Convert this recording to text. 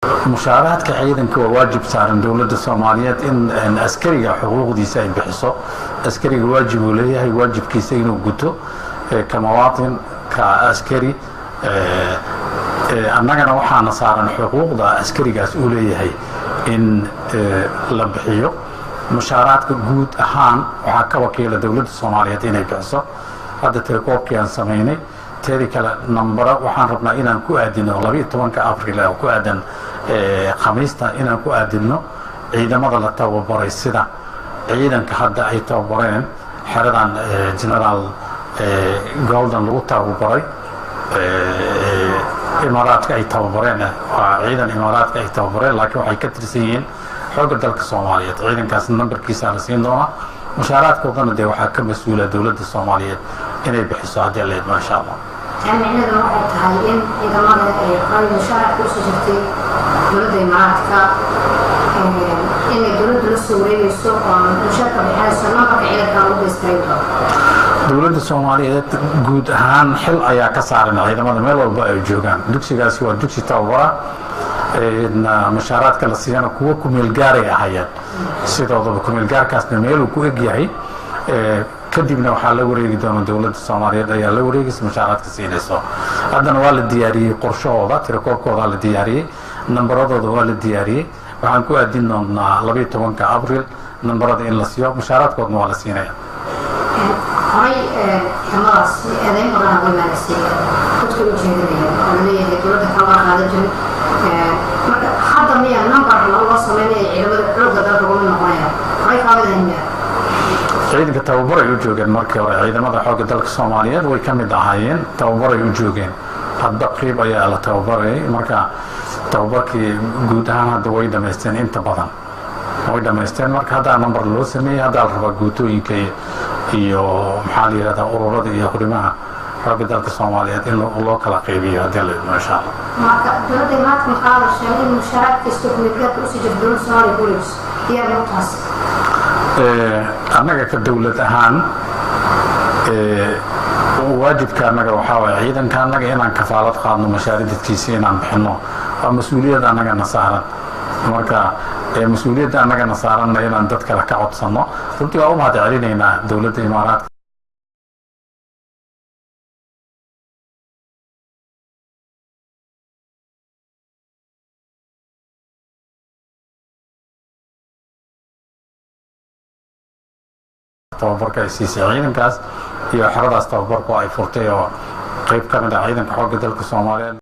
Mushaaraadka ciidanka waa waajib saaran dowladda Soomaaliyeed in askariga xuquuqdiisa ay bixiso. Askariga waajib uu leeyahay waajibkiisa inuu guto ka muwaatin, ka askari. Annagana waxaana saaran xuquuqda askarigaas uu leeyahay in la bixiyo. Mushaaraadka guud ahaan waxaa ka wakiila dowladda Soomaaliyeed inay bixiso. Hadda telekoobkii aan samaynay, teedi kale nambaro waxaan rabnaa inaan ku aadino 12-ka Abril oo ku aadan Khamiista, inaan ku aadino ciidamada la tababaray, sida ciidanka hadda ay tababareen xeradan Generaal Golden lagu tababaray, Imaaraadka ay tababareen. Waa ciidan Imaaraadka ay tababareen, laakiin waxay ka tirsan yihiin xoogga dalka Soomaaliyeed. Ciidankaas nambarkiisa la siin doonaa, mushaaraadkoodana dee waxaa ka mas-uula dowladda Soomaaliyeed inay bixiso haddii la idmo, insha Allah. Micnaheedu waxay tahay in ciidamada ay horay mushaaraadka usoo jirtay dowladda Imaaraadka inay dowladdu la soo wareegayso oo mushaarka bixinayso, nambarka ciidanka lagu baystarin doono. Dowladda Soomaaliyeed guud ahaan xil ayaa ka saaran ciidamada meel walba ay joogaan. Dugsigaasi waa dugsi tababara, mushaaraadka la siiyana kuwo kumeelgaaray ahayeen sidoodaba, kumeelgaarkaasna meeluu ku eg yahay. Kadibna waxaa la wareegi doona dowladda Soomaaliyeed ayaa la wareegaysa mushaaraadka siinayso. Haddana waa la diyaariyey qorshahooda, tirakoobkoodaa la diyaariyey, nambaradooda waa la diyaariyey. Waxaan ku aadin doonaa 12-ka Abril nambarada in la siiyo, mushaaraadkoodna waa la siinaya. Horay ciidamadaas eedeyn badanaa uga imaanaysay dadka u jeedinaya oo laleeyahay dowladda kama qaadan jirin. Marka hadda miyaa nambar loo sameynaya ciidamada xoogga dalka uga mid noqonaya? Horay kama mid ahayn miyaa? Ciidanka tababaray u joogeen markii hore. Ciidamada xoogga dalka Soomaaliyeed way ka mid ahaayeen, tababaray u joogeen. Hadba qeyb ayaa la tababarayay. Marka tababarkii guud ahaan hadda way dhamaysteen, inta badan way dhamaysteen. Marka haddaa number loo sameeyey, haddaa la rabaa guutooyinka iyo maxaa la yihahdaa ururada iyo xurimaha xoogga dalka Soomaaliyeed in loo kala qaybiyo haddii la idmo, insha Allah. Marka dowladda Imaaraadka maxaa la sheegay in mushaaraad kasta kumeelgaarka usii jirta dowladda Soomaaliya ku wareejiso, diyaar ma taas? Annaga ka dowlad ahaan waajibka annaga waxaa waye ciidanka annaga inaan kafaalad qaadno, mashaaridadkiisa inaan bixino waa mas-uuliyad annagana saaran. Marka mas-uuliyadda annagana saaranna inaan dad kale ka codsano, runtii waa u mahad celinaynaa dowladda Imaaraadka tababarka ay siisay ciidankaas iyo xeradaas tababarku ay furtay oo qeyb ka mid ah ciidanka xoogga dalka Soomaaliyeed.